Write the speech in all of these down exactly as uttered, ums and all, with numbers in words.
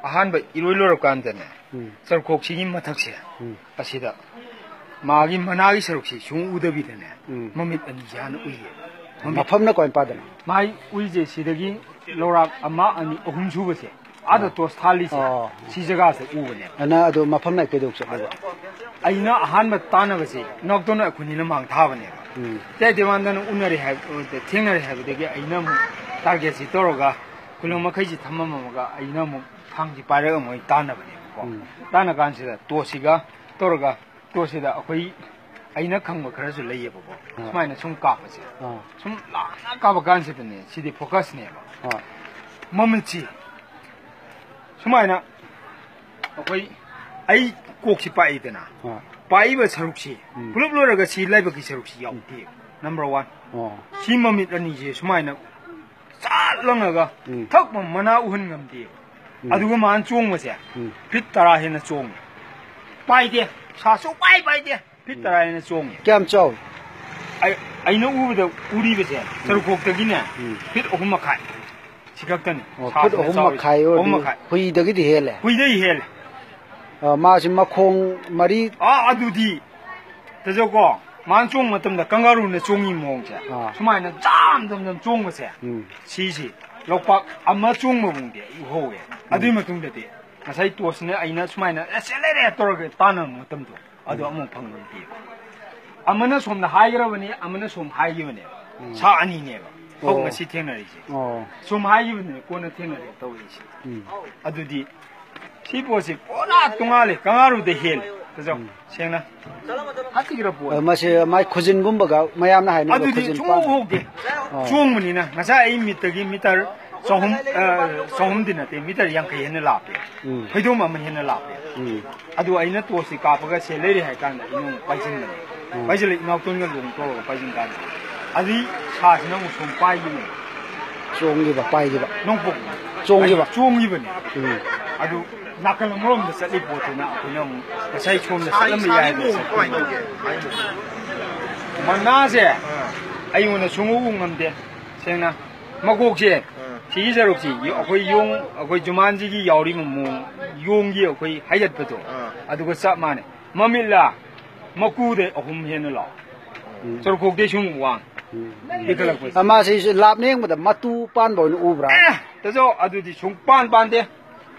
ꯑꯍꯥꯟꯕ ꯏꯔꯣꯏ ꯂꯣꯏꯔꯀꯥꯟꯗꯅꯦ, ꯎꯝ꯫ ꯆꯔꯨꯈꯣꯛꯁꯤꯒꯤ ꯃꯊꯛꯁꯦ, ꯎꯝ꯫ ꯑꯁꯤꯗ ꯃꯥꯒꯤ ꯃꯅꯥꯒꯤ ꯁꯔꯨꯛꯁꯤ ꯁꯨꯡꯎ ꯎꯗꯕꯤꯗꯅꯦ, ꯎꯝ꯫ ꯃꯃꯤꯠ ꯑꯅꯤꯁꯤ ꯍꯥꯟꯅ ꯎꯏꯌꯦ꯫ ꯃꯃꯤꯠ ꯃꯐꯝꯅ ꯀꯃꯥꯏ ꯄꯥꯗꯅꯣ? ꯃꯥꯏ ꯎꯏꯁꯦ ꯁꯤꯗꯒꯤ ꯂꯧꯔꯥꯛ ꯑꯃ, ꯑꯅꯤ, ꯑꯍꯨꯝ ꯁꯨꯕꯁꯦ, ꯑꯥꯗ ꯑꯣ꯫ ꯇꯣꯁ ꯊꯥꯜꯂꯤꯁꯦ, ꯑꯣ꯫ ꯁꯤ ꯖꯒꯥꯁꯦ ꯎꯕꯅꯦ꯫ ꯑꯗꯨꯅ ꯑꯗꯨ ꯃꯐꯝ ꯂꯩ ꯀꯩꯗꯧ ꯆꯠꯂꯨꯕ? ꯑꯩꯅ ꯑꯍꯥꯟꯕ ꯇꯥꯟꯅꯕꯁꯦ ꯏꯅꯥꯎꯇꯣꯟ ꯑꯩꯈꯣꯏꯅꯤꯅ ꯃꯥꯡ ꯊꯥꯕꯅꯦꯕ꯫ ꯎꯝ꯫ ꯇꯦ ꯇꯦꯕꯥꯟꯗꯅ ꯎꯅꯔꯦ ꯍꯥꯏꯕ, ꯊꯦꯡꯅꯔꯦ ꯍꯥꯏꯕꯗꯒꯤ ꯑꯩꯅ ꯑꯃꯨꯛ ꯇꯥꯔꯒꯦꯠꯁꯤ ꯇꯧꯔꯒ ꯈꯨꯂꯪ ꯃꯈꯩꯁꯤ ꯊꯝꯃꯝꯃꯒ ꯑꯩꯅ ꯑꯃꯨꯛ ꯊꯥꯡꯁꯤ ꯄꯥꯏꯔꯒ ꯑꯃꯨꯛ ꯑꯩ ꯇꯥꯟꯅꯕꯅꯦꯕꯀꯣ꯫ ꯎꯝ꯫ ꯇꯥꯟꯅ ꯀꯥꯟꯁꯤꯗ ꯇꯣꯁꯁꯤꯒ ꯇꯧꯔꯒ, ꯇꯣꯁꯁꯤꯗ ꯑꯩꯈꯣꯏ, ꯑꯩꯅ ꯈꯪꯕ ꯈꯔꯁꯨ ꯂꯩꯌꯦꯕꯀꯣ꯫ ꯑꯥ꯫ ꯁꯨꯃꯥꯏꯅ ꯁꯨꯝ ꯀꯥꯞꯄꯁꯦ꯫ ꯑꯥ꯫ ꯁꯨꯝ ꯂꯥꯞꯅ ꯀꯥꯞꯄ ꯀꯥꯟꯁꯤꯗꯅꯦ, ꯁꯤꯗꯤ ꯐꯣꯀꯁꯅꯦꯕ꯫ ꯑꯥ꯫ ꯃꯃꯤꯠꯁꯤ ꯁꯨꯃꯥꯏꯅ ꯑꯩꯈꯣꯏ, ꯑꯩ ꯀꯣꯛꯁꯤ ꯄꯥꯛꯏꯗꯅ, ꯑꯥ꯫ ꯄꯥꯛꯏꯕ ꯁꯔꯨꯛꯁꯤ ꯎꯝ꯫ ꯄꯨꯂꯞ ꯂꯣꯏꯔꯒ ꯁꯤ ꯂꯥꯏꯕꯛꯀꯤ ꯁꯔꯨꯛꯁꯤ ꯌꯥꯎꯗꯦ꯫ Number one. ꯑꯣ꯫ ꯁꯤ ꯃꯃꯤꯠ ꯑꯅꯤꯁꯦ ꯁꯨꯃꯥꯏꯅ ꯆꯥꯠ ꯂꯪꯉꯒ ꯎꯝ꯫ ꯊꯛ ꯃꯅꯥ ꯎꯍꯟ ꯉꯝꯗꯦꯕ꯫ ꯎꯝ꯫ ꯑꯗꯨꯒ ꯃꯥꯅ ꯆꯣꯡꯕꯁꯦ ꯎꯝ꯫ ꯐꯤꯠ ꯇꯔꯥ ꯍꯦꯟꯅ ꯆꯣꯡꯉꯦ꯫ ꯄꯥꯏꯗꯦ꯫ ꯁꯥ ꯁꯨꯡꯄꯥꯏ ꯄꯥꯏꯗꯦ꯫ ꯐꯤꯠ ꯎꯝ꯫ ꯇꯔꯥ ꯍꯦꯟꯅ ꯆꯣꯡꯉꯦ꯫ ꯀꯌꯥꯝ ꯆꯥꯎꯏ? ꯑꯩ, ꯑꯩꯅ ꯎꯕꯗ ꯎꯔꯤꯕꯁꯦ ꯎꯝ꯫ ꯆꯔꯨꯈꯣꯛꯇꯒꯤꯅꯦ ꯎꯝ꯫ ꯐꯤꯠ ꯑꯍꯨꯝ ꯃꯈꯥꯏ꯫ ꯁꯤ ꯈꯛꯇꯅꯤ꯫ ꯑꯣ, ꯁꯥꯁꯤꯅ ꯐꯨꯠ ꯑꯍꯨꯝ ꯆꯥꯎꯔꯤꯁꯦ꯫ ꯃꯈꯥꯏ ꯑꯣꯏꯔꯗꯤ ꯑꯍꯨꯝ ꯃꯈꯥꯏ꯫ ꯍꯨꯏꯗꯒꯤꯗꯤ ꯍꯦꯜꯂꯦ? ꯍꯨꯏꯗꯒꯤ ꯍꯦꯜꯂꯦ꯫ ꯑ, ꯃꯥꯁꯤ ꯃꯈꯣꯡ ꯃꯔꯤ ꯑꯥ, ꯑꯗꯨꯗꯤ ꯇꯥꯖꯧꯀꯣ, ꯃꯥꯅ ꯆꯣꯡꯕ ꯃꯇꯝꯗ ꯀꯪꯒꯥꯔꯨꯅ ꯆꯣꯡꯉꯤ ꯃꯑꯣꯡꯁꯦ, ꯑꯥ꯫ ꯁꯨꯃꯥꯏꯅ ꯖꯥꯝ ꯖꯝ ꯖꯝ ꯆꯣꯡꯕꯁꯦ, ꯎꯝ꯫ ꯁꯤꯁꯤ ꯂꯣꯛꯄꯥꯛ ꯑꯃ ꯆꯣꯡꯕ ꯐꯥꯎꯗꯤ ꯑꯩ ꯎꯍꯧꯋꯦ꯫ ꯎꯝ꯫ ꯑꯗꯨꯏ ꯃꯇꯨꯡꯗꯗꯤ ꯉꯁꯥꯏ ꯇꯣꯁꯅ ꯑꯩꯅ ꯁꯨꯃꯥꯏꯅ "ꯑꯦ, ꯁꯦ ꯂꯩꯔꯦ" ꯇꯧꯔꯒ ꯇꯥꯟꯅꯕ ꯃꯇꯝꯗꯣ, ꯑꯗꯨ ꯎꯝ꯫ ꯑꯃꯨꯛ ꯐꯪꯕ ꯅꯠꯇꯦꯕ꯫ ꯑꯃꯅ ꯁꯣꯝꯗ ꯍꯥꯏꯈ꯭ꯔꯕꯅꯤ, ꯑꯃꯅ ꯁꯣꯝ ꯍꯥꯏꯈꯤꯕꯅꯦꯕ꯫ ꯎꯝ꯫ ꯁꯥ ꯑꯅꯤꯅꯦꯕ꯫ ꯍꯧꯖꯤꯛ ꯑꯣ꯫ ꯉꯁꯤ ꯊꯦꯡꯅꯔꯤꯁꯦ꯫ ꯑꯣ꯫ ꯁꯣꯝ ꯍꯥꯏꯈꯤꯕꯅꯤ, ꯀꯣꯟꯅ ꯊꯦꯡꯅꯔꯦ ꯇꯧꯔꯤꯁꯦ꯫ ꯎꯝ꯫ ꯑꯗꯨꯗꯤ ꯁꯤ ꯄꯣꯠꯁꯤ ꯄꯨꯔꯥ ꯇꯣꯉꯥꯜꯂꯤ, ꯀꯪꯒꯥꯔꯨꯗ ꯍꯦꯜꯂꯤ꯫ ꯇꯥꯖꯧ, ꯎꯝ꯫ ꯁꯦꯡꯅ꯫ ꯍꯥꯠꯈꯤꯗ꯭ꯔ ꯄꯣꯠꯅꯤ꯫ ꯑ, ꯃꯁꯤ ꯃꯥꯏ ꯈꯨꯖꯤꯟꯒꯨꯝꯕꯒ ꯃꯌꯥꯝꯅ ꯍꯥꯏꯅꯕ ꯑꯗꯨꯗꯤ ꯈꯨꯖꯤꯟ ꯁꯨꯡꯎ ꯄꯥꯝꯃꯤ꯫ ꯎꯍꯧꯗꯦ꯫ ꯑꯣ꯫ ꯆꯣꯡꯕꯅꯤꯅ ꯉꯁꯥꯏ ꯑꯩ ꯃꯤꯠꯇꯒꯤ ꯃꯤꯇꯔ ꯆꯍꯨꯝ, ꯑ, ꯆꯍꯨꯝꯗꯤ ꯅꯠꯇꯦ, ꯃꯤꯇꯔ ꯌꯥꯡꯈꯩ ꯍꯦꯟꯅ ꯂꯥꯞꯄꯦ꯫ ꯎꯝ꯫ ꯐꯩꯗꯣꯝ ꯑꯃ ꯍꯦꯟꯅ ꯂꯥꯞꯄꯦ꯫ ꯎꯝ꯫ ꯑꯗꯨ ꯑꯩꯅ ꯇꯣꯁꯁꯤ ꯀꯥꯞꯄꯒ ꯁꯦ ꯂꯩꯔꯦ ꯍꯥꯏ ꯀꯥꯟꯗ ꯑꯩꯅ ꯑꯃꯨꯛ ꯄꯥꯏꯁꯤꯟꯕꯅꯦ꯫ ꯎꯝ꯫ ꯄꯥꯏꯁꯤꯜꯂ ꯏꯅꯥꯎꯇꯣꯟꯒ ꯂꯣꯡ ꯇꯧꯔꯒ ꯄꯥꯏꯁꯤꯟ ꯀꯥꯟꯗ ꯑꯗꯨꯏ ꯁꯥꯁꯤꯅ ꯑꯃꯨꯛ ꯁꯨꯝ ꯄꯥꯏꯈꯤꯕꯅꯦ꯫ ꯆꯣꯡꯈꯤꯕ, ꯄꯥꯏꯈꯤꯕ꯫ ꯅꯣꯡꯄꯣꯛ ꯆꯣꯡꯈꯤꯕ꯫ ꯆꯣꯡꯈꯤꯕꯅꯦ꯫ ꯎꯝ꯫ ꯑꯗꯨ ꯅꯥꯀꯜ ꯑꯃꯔꯣꯝꯗ ꯆꯠꯂꯤ ꯄꯣꯠꯇꯨꯅ ꯑꯩꯈꯣꯏꯅ ꯑꯃꯨꯛ ꯉꯁꯥꯏ ꯁꯣꯝꯗ ꯆꯠꯂꯝꯕ ꯌꯥꯏ ꯍꯥꯏꯕ ꯆꯠꯄ꯫ ꯃꯅꯥꯁꯦ ꯑꯥ꯫ ꯑꯩꯉꯣꯟꯗ ꯁꯨꯡꯎ ꯎ ꯉꯝꯗꯦ꯫ ꯁꯦꯡꯅ ꯃꯀꯣꯛꯁꯦ ꯑꯥ꯫ ꯁꯤꯒꯤ ꯁꯔꯨꯛꯁꯤ ꯑꯩꯈꯣꯏ ꯌꯣꯡ, ꯑꯩꯈꯣꯏ ꯖꯨꯃꯥꯟꯖꯤꯒꯤ ꯌꯥꯎꯔꯤꯕ ꯃꯑꯣꯡ, ꯌꯣꯡꯒꯤ ꯑꯩꯈꯣꯏ ꯍꯥꯏꯒꯠꯄꯗꯣ, ꯑꯥ꯫ ꯑꯗꯨꯒ ꯆꯞ ꯃꯥꯟꯅꯩ꯫ ꯃꯃꯤꯠꯂ ꯃꯀꯨꯗꯩ ꯑꯍꯨꯝ ꯍꯦꯟꯅ ꯂꯥꯎ꯫ ꯎꯝ꯫ ꯆꯨꯔꯨꯈꯣꯛꯇꯩ ꯁꯨꯝ ꯋꯥꯡ꯫ ꯎꯝ꯫ ꯄꯤꯈꯠꯂꯛꯄꯁꯦ꯫ ꯑ, ꯃꯥꯁꯤ ꯂꯥꯞꯅ ꯌꯦꯡꯕꯗ ꯃꯇꯨ ꯄꯥꯟꯕ ꯑꯣꯏꯅ ꯎꯕ꯭ꯔꯥ? ꯑꯦ, ꯇꯥꯖꯧ, ꯑꯗꯨꯗꯤ ꯁꯨꯡ ꯄꯥꯟ ꯄꯥꯟꯗꯦ꯫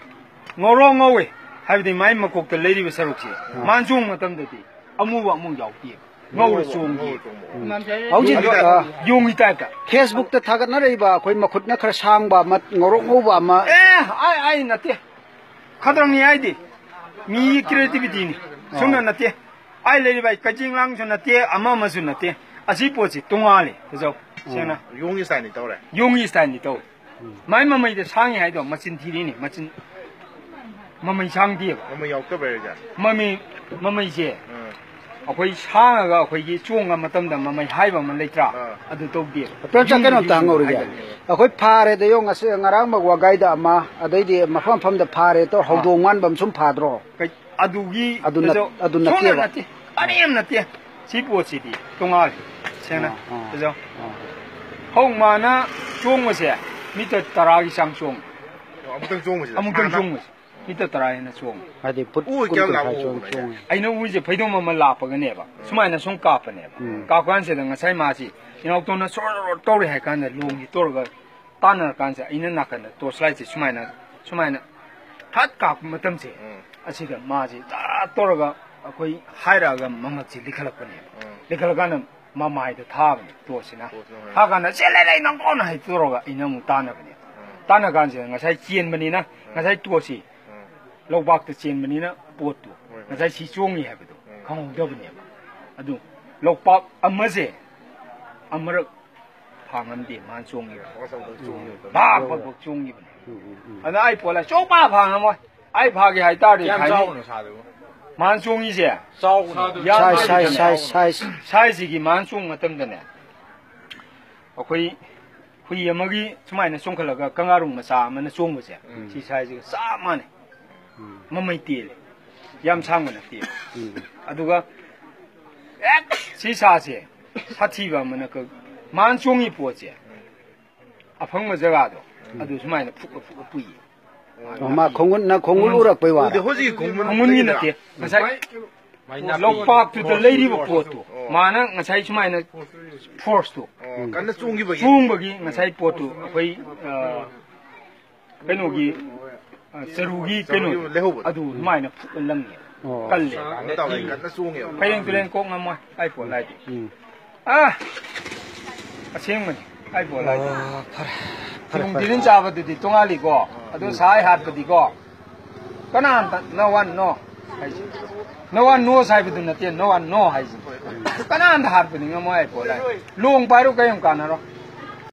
ꯉꯧꯔꯣꯛ ꯉꯧꯋꯦ꯫ ꯍꯥꯏꯕꯗꯤ ꯃꯥꯏ ꯃꯀꯣꯛꯇ ꯂꯩꯔꯤꯕ ꯁꯔꯨꯛꯁꯦ, ꯑꯥ꯫ ꯃꯥꯟ ꯆꯣꯡꯕ ꯃꯇꯝꯗꯗꯤ ꯑꯃꯨꯕ ꯑꯃꯨꯛ ꯌꯥꯎꯗꯦꯕ꯫ ꯉꯧꯔ ꯆꯣꯡꯉꯤ꯫ ꯎꯝ꯫ ꯍꯧꯖꯤꯛ, ꯑꯗꯣ ꯑ, ꯌꯣꯡꯒꯤ ꯇꯥꯏꯞꯇ꯫ Facebookꯇ ꯊꯥꯒꯠꯅꯔꯛꯏꯕ ꯑꯩꯈꯣꯏ ꯃꯈꯨꯠꯅ ꯈꯔ ꯁꯥꯡꯕ ꯑꯃ, ꯉꯧꯔꯣꯛ ꯉꯧꯕ ꯑꯃ꯫ ꯑꯦ, ꯑꯩ, ꯑꯩ ꯅꯠꯇꯦ꯫ ꯈꯗ꯭ꯔꯛꯅꯤ ꯍꯥꯏꯗꯤ꯫ ꯃꯤꯒꯤ creativityꯅꯤ꯫ ꯁꯨꯝꯅ ꯑꯥ꯫ ꯅꯠꯇꯦ꯫ ꯑꯩ ꯂꯩꯔꯤꯕ ꯑꯩ ꯀꯖꯤꯡ ꯂꯥꯡꯁꯨ ꯅꯠꯇꯦ, ꯑꯃ ꯑꯃꯁꯨ ꯅꯠꯇꯦ꯫ ꯑꯁꯤ ꯄꯣꯠꯁꯤ ꯇꯣꯉꯥꯜꯂꯤ, ꯇꯥꯖꯧ꯫ ꯁꯦꯡꯅ꯫ ꯌꯣꯡꯒꯤ styleꯅꯤ ꯇꯧꯔꯦ꯫ ꯌꯣꯡꯒꯤ styleꯅꯤ ꯇꯧꯔꯦ꯫ ꯎꯝ꯫ ꯃꯥꯏ ꯃꯃꯩꯗ ꯁꯥꯡꯉꯤ ꯍꯥꯏꯗꯣ ꯃꯆꯤꯟ ꯊꯤꯔꯤꯅꯤ, ꯃꯆꯤꯟ ꯃꯃꯩ ꯁꯥꯡꯗꯦꯕ꯫ ꯃꯃꯩ ꯌꯥꯎꯗꯕꯩꯔ ꯖꯥꯠ? ꯃꯃꯩ, ꯃꯃꯩꯁꯦ ꯎꯝ꯫ ꯑꯩꯈꯣꯏ ꯁꯥꯡꯉꯒ ꯑꯩꯈꯣꯏꯒꯤ ꯆꯣꯡꯕ ꯃꯇꯝꯗ ꯃꯃꯩ ꯍꯥꯏꯕ ꯑꯃ ꯂꯩꯇ꯭ꯔꯥ? ꯑꯥ꯫ ꯑꯗꯨ ꯇꯧꯗꯦꯕ꯫ ꯄ꯭ꯔꯦꯝꯆꯥ, ꯌꯣꯡꯒꯤ ꯀꯩꯅꯣꯝꯇ ꯌꯣꯡ ꯍꯪꯍꯧꯔꯤꯒꯦ꯫ ꯍꯥꯏꯗꯣ꯫ ꯑꯩꯈꯣꯏ ꯐꯥꯔꯦꯗ ꯌꯣꯡ ꯉꯁꯤ ꯉꯔꯥꯡꯃꯛ ꯋꯥꯒꯥꯏꯗ ꯑꯃ, ꯑꯗꯩꯗꯤ ꯃꯐꯝ ꯃꯐꯝꯗ ꯐꯥꯔꯦ ꯇꯧ ꯑꯥ꯫ ꯍꯧꯗꯣꯡ ꯃꯥꯟꯕ ꯑꯃ ꯁꯨꯝ ꯐꯥꯗ꯭ꯔꯣ? ꯀꯩ-, ꯑꯗꯨꯒꯤ ꯑꯗꯨ ꯅꯠ-, ꯇꯥꯖꯧ, ꯑꯗꯨ ꯁꯣꯝꯗ ꯅꯠꯇꯦꯕ꯫ ꯅꯠꯇꯦ, ꯀꯔꯤꯝ ꯅꯠꯇꯦ꯫ ꯁꯤ ꯄꯣꯠꯁꯤꯗꯤ ꯇꯣꯉꯥꯜꯂꯤ꯫ ꯁꯦꯡꯅ, ꯑꯥ, ꯑꯥ, ꯇꯥꯖꯧ꯫ ꯑꯥ꯫ ꯍꯧꯖꯤꯛ ꯃꯥꯅ ꯆꯣꯡꯕꯁꯦ meter ꯇꯔꯥꯒꯤ ꯆꯥꯡ ꯆꯣꯡꯉꯤ꯫ ꯑꯃꯨꯛꯇꯪ ꯆꯣꯡꯕꯁꯤꯗ ꯑꯃꯨꯛꯇꯪ ꯁꯥꯟꯅ-, ꯆꯣꯡꯕꯁꯦ meter ꯇꯔꯥ ꯍꯦꯟꯅ ꯆꯣꯡꯉꯤ꯫ ꯍꯥꯏꯗꯤ ꯐꯨꯠ ꯎ, ꯀꯨꯟ, ꯀꯌꯥꯝ ꯀꯨꯟꯊ꯭ꯔꯥ ꯂꯥꯞꯄ ꯆꯣꯡ-, ꯎꯕꯅꯣ? ꯆꯣꯡꯉꯤ꯫ ꯑꯩꯅ ꯎꯔꯤꯁꯦ ꯐꯩꯗꯣꯝ ꯑꯃ ꯂꯥꯞꯄꯒꯅꯦꯕ꯫ ꯎꯝ꯫ ꯁꯨꯃꯥꯏꯅ ꯁꯨꯝ ꯀꯥꯞꯄꯅꯦꯕ꯫ ꯎꯝ꯫ ꯀꯥꯞꯄ ꯀꯥꯟꯁꯤꯗ ꯉꯁꯥꯏ ꯃꯥꯁꯤ ꯏꯅꯥꯎꯇꯣꯟꯅ ꯁꯣꯔ ꯁꯣꯔ ꯇꯧꯔꯦ ꯍꯥꯏ ꯀꯥꯟꯗ ꯂꯣꯡꯁꯤ ꯇꯧꯔꯒ ꯇꯥꯟꯅꯔꯀꯥꯟꯁꯤꯗ ꯑꯩꯅ ꯅꯥꯀꯟꯗ torch lightꯁꯦ ꯁꯨꯃꯥꯏꯅ, ꯁꯨꯃꯥꯏꯅ ꯐꯠ ꯀꯥꯞꯄ ꯃꯇꯝꯁꯦ, ꯎꯝ꯫ ꯑꯁꯤꯗ ꯃꯥꯁꯤ ꯖꯔ ꯇꯧꯔꯒ ꯑꯩꯈꯣꯏ ꯍꯥꯏꯔꯛꯑꯒ ꯃꯃꯛꯁꯤ ꯂꯤꯈꯠꯂꯛꯄꯅꯦꯕ꯫ ꯎꯝ꯫ ꯂꯤꯈꯠꯂꯀꯥꯟꯗ ꯃꯃꯥꯏꯗ ꯊꯥꯕꯅꯦ torchꯁꯤꯅ꯫ torchꯁꯤꯅ ꯍꯣꯏ꯫ ꯊꯥ ꯀꯥꯟꯗ "ꯆꯦꯜꯂꯦ ꯂꯩ ꯅꯪ ꯀꯣꯟꯅ" ꯍꯥꯏ ꯇꯧꯔꯒ ꯑꯩꯅ ꯑꯃꯨꯛ ꯇꯥꯟꯅꯕꯅꯦ꯫ ꯎꯝ꯫ ꯇꯥꯟꯅ ꯀꯥꯟꯁꯤꯗ ꯉꯁꯥꯏ ꯆꯦꯟꯕꯅꯤꯅ, ꯎꯝ꯫ ꯉꯁꯥꯏ torchꯁꯤ ꯎꯝ꯫ ꯂꯧꯕꯥꯛꯇ ꯆꯦꯟꯕꯅꯤꯅ ꯄꯣꯠꯇꯨ ꯍꯣꯏ, ꯍꯣꯏ꯫ ꯉꯁꯥꯏ ꯁꯤ ꯆꯣꯡꯉꯤ ꯍꯥꯏꯕꯗꯣ ꯎꯝ꯫ ꯈꯪꯍꯧꯗꯕꯅꯦꯕ꯫ ꯑꯗꯨ ꯂꯧꯄꯥꯛ ꯑꯃꯁꯦ ꯑꯃꯔꯛ ꯐꯥ ꯉꯝꯗꯦ ꯃꯥꯅ ꯆꯣꯡꯉꯤꯕ꯫ ꯑꯁ, ꯑꯃꯨꯛꯇꯪ ꯆꯣꯡꯉꯤꯕ꯫ ꯕꯥꯛ ꯕꯛ ꯕꯛ ꯆꯣꯡꯈꯤꯕꯅꯦ꯫ ꯎꯝ, ꯎꯝ, ꯎꯝ꯫ ꯑꯗ ꯑꯩ ꯄꯣꯠꯂ ꯆꯣꯡ ꯐꯥ ꯐꯥ ꯉꯝꯃꯣꯏ꯫ ꯑꯩ ꯐꯥꯒꯦ ꯍꯥꯏꯇꯥꯔꯗꯤ ꯀꯌꯥꯝ ꯊꯥꯏꯅ ꯆꯥꯎꯕꯅꯣ ꯁꯥꯗꯨꯕꯨ? ꯃꯥꯅ ꯆꯣꯡꯉꯤꯁꯦ꯫ ꯆꯥꯎꯕꯅꯦ꯫ ꯌꯥꯝ size, size, ꯆꯥꯎꯕꯅꯦ꯫ Size, size, size꯫ Sizeꯁꯤꯒꯤ ꯃꯥꯅ ꯆꯣꯡꯕ ꯃꯇꯝꯗꯅꯦ, ꯑꯩꯈꯣꯏ ꯍꯨꯏ ꯑꯃꯒꯤ ꯁꯨꯃꯥꯏꯅ ꯆꯣꯡꯈꯠꯂꯒ ꯀꯪꯉꯥꯔꯨ ꯃꯆꯥ ꯑꯃꯅ ꯆꯣꯡꯕꯁꯦ, ꯎꯝ꯫ ꯁꯤ sizeꯁꯤꯒ ꯆꯞ ꯃꯥꯟꯅꯩ꯫ ꯎꯝ꯫ ꯃꯃꯩ ꯇꯦꯜꯂꯦ꯫ ꯌꯥꯝ ꯁꯥꯡꯕ ꯅꯠꯇꯦ꯫ ꯎꯝ꯫ ꯑꯗꯨꯒ ꯍꯦꯛ ꯁꯤ ꯁꯥꯁꯦ ꯁꯥꯊꯤꯕ ꯑꯃꯅ ꯀ-, ꯃꯥꯅ ꯆꯣꯡꯉꯤ ꯄꯣꯠꯁꯦ, ꯑꯐꯪꯕ ꯖꯒꯥꯗꯣ ꯑꯗꯨ ꯁꯨꯃꯥꯏꯅ ꯐꯨꯛꯑ ꯐꯨꯛꯑ ꯄꯨꯏꯌꯦ꯫ ꯑꯣ, ꯃꯥ ꯈꯣꯡꯒꯨꯟ, ꯅꯪ ꯈꯣꯡꯒꯨꯟ ꯎꯔꯛꯄꯩ ꯋꯥꯔ? ꯎꯗꯦ, ꯍꯧꯖꯤꯛ ꯈꯣꯡꯒꯨꯟ ꯈꯣꯡꯒꯨꯟꯒꯤ ꯂꯩꯗꯅ꯫ ꯅꯠꯇꯦ, ꯉꯁꯥꯏ ꯂꯧꯄꯥꯛꯇꯨꯗ ꯂꯩꯔꯤꯕ ꯄꯣꯠꯇꯣ꯫ ꯃꯥꯅ ꯉꯁꯥꯏ ꯁꯨꯃꯥꯏꯅ ꯐꯣꯔꯁꯇꯣ ꯑꯣ, ꯀꯟꯅ ꯆꯣꯡꯈꯤꯕꯒꯤ꯫ ꯆꯣꯡꯕꯒꯤ ꯉꯁꯥꯏ ꯄꯣꯠꯇꯨ ꯑꯩꯈꯣꯏ, ꯑ, ꯀꯩꯅꯣꯒꯤ, ꯑ, ꯆꯔꯨꯒꯤ ꯀꯩꯅꯣ ꯆꯔꯨꯒꯤ ꯂꯩꯍꯧꯕꯗꯣ꯫ ꯑꯗꯨ ꯑꯗꯨꯃꯥꯏꯅ ꯐꯨꯛꯑ ꯂꯪꯉꯦ꯫ ꯑꯣ꯫ ꯀꯜꯂꯦ꯫ ꯀꯟꯅ ꯇꯧꯔꯦ, ꯀꯟꯅ ꯆꯣꯡꯉꯦꯕ꯫ ꯐꯌꯦꯡ ꯇꯨꯔꯦꯟ ꯀꯣꯛ ꯉꯝꯃꯣꯏ ꯍꯥꯏ ꯄꯣꯠ ꯂꯥꯏꯗꯤ꯫ ꯎꯝ꯫ ꯑꯥ! ꯑꯁꯦꯡꯕꯅꯤ ꯍꯥꯏ ꯄꯣꯠ ꯂꯥꯏꯗꯤ꯫ ꯑꯣ, ꯐꯔꯦ꯫ ꯐꯔꯦ, ꯊꯨꯝ ꯐꯔꯦ꯫ ꯇꯤꯔꯤꯟ ꯆꯥꯕꯗꯨꯗꯤ ꯇꯣꯉꯥꯜꯂꯤꯀꯣ꯫ ꯑꯗꯨ ꯁꯥꯏ ꯍꯥꯠꯄꯗꯤꯀꯣ꯫ ꯀꯅꯥꯝꯇ no one no ꯍꯥꯏꯁꯦ꯫ No one knows ꯍꯥꯏꯕꯗꯨ ꯅꯠꯇꯦ, no one no ꯍꯥꯏꯁꯦ꯫ ꯀꯅꯥꯝꯇ ꯍꯥꯠꯄꯗꯤ ꯉꯝꯃꯣꯏ ꯍꯥꯏ ꯄꯣꯠ ꯂꯥꯏ꯫ ꯂꯣꯡ ꯄꯥꯏꯔꯨ ꯀꯔꯤꯝ ꯀꯥꯟꯅꯔꯣ꯫